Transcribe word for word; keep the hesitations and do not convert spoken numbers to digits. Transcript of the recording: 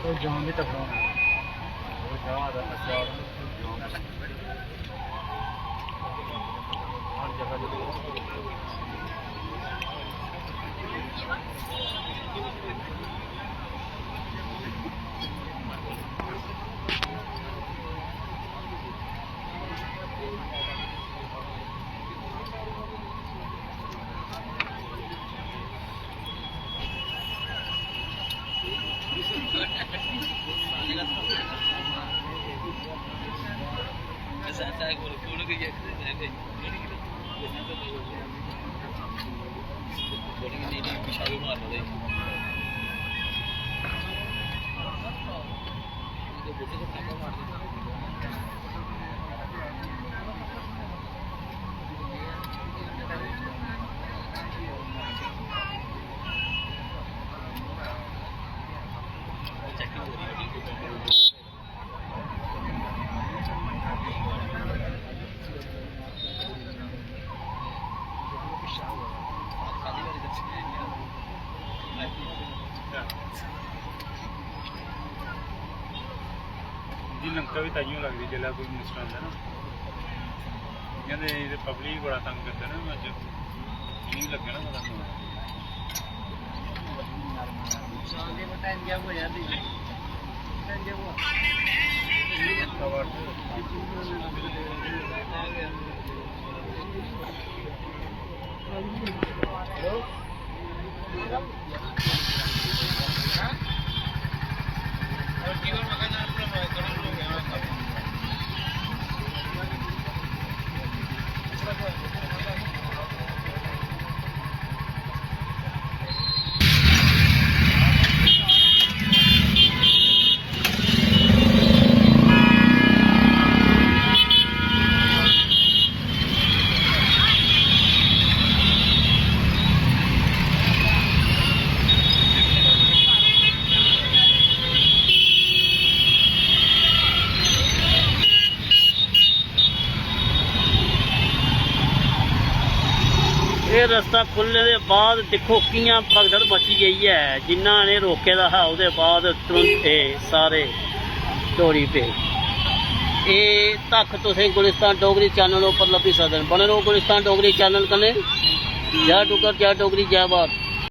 तो जाम भी तगड़ा होना है। वो जा रहा है, अच्छा, जाम। हर जगह जो जी, लंका भी ताइयों लगदी जिसलै कोई मिनिस्टर आंदा ना, इ'यां ते पब्लिक बड़ा तंग करदा ना। अज्ज इ'यां लग्गेआ ना पता। एह् रस्ता खु'ल्लने दे बाद दिक्खो कि'यां भगदड़ मची गेई ऐ। जिन्ना इ'नें रोके दा हा, ओह्दे बाद तुरंत एह् सारे दौड़ी पे। एह् तक तुसें गुलिस्तान डोगरी चैनल उप्पर लब्भी सकदे न। बने रहो गुलिस्तान डोगरी चैनल कन्नै। जय डुग्गर, जय डोगरी, जय भारत।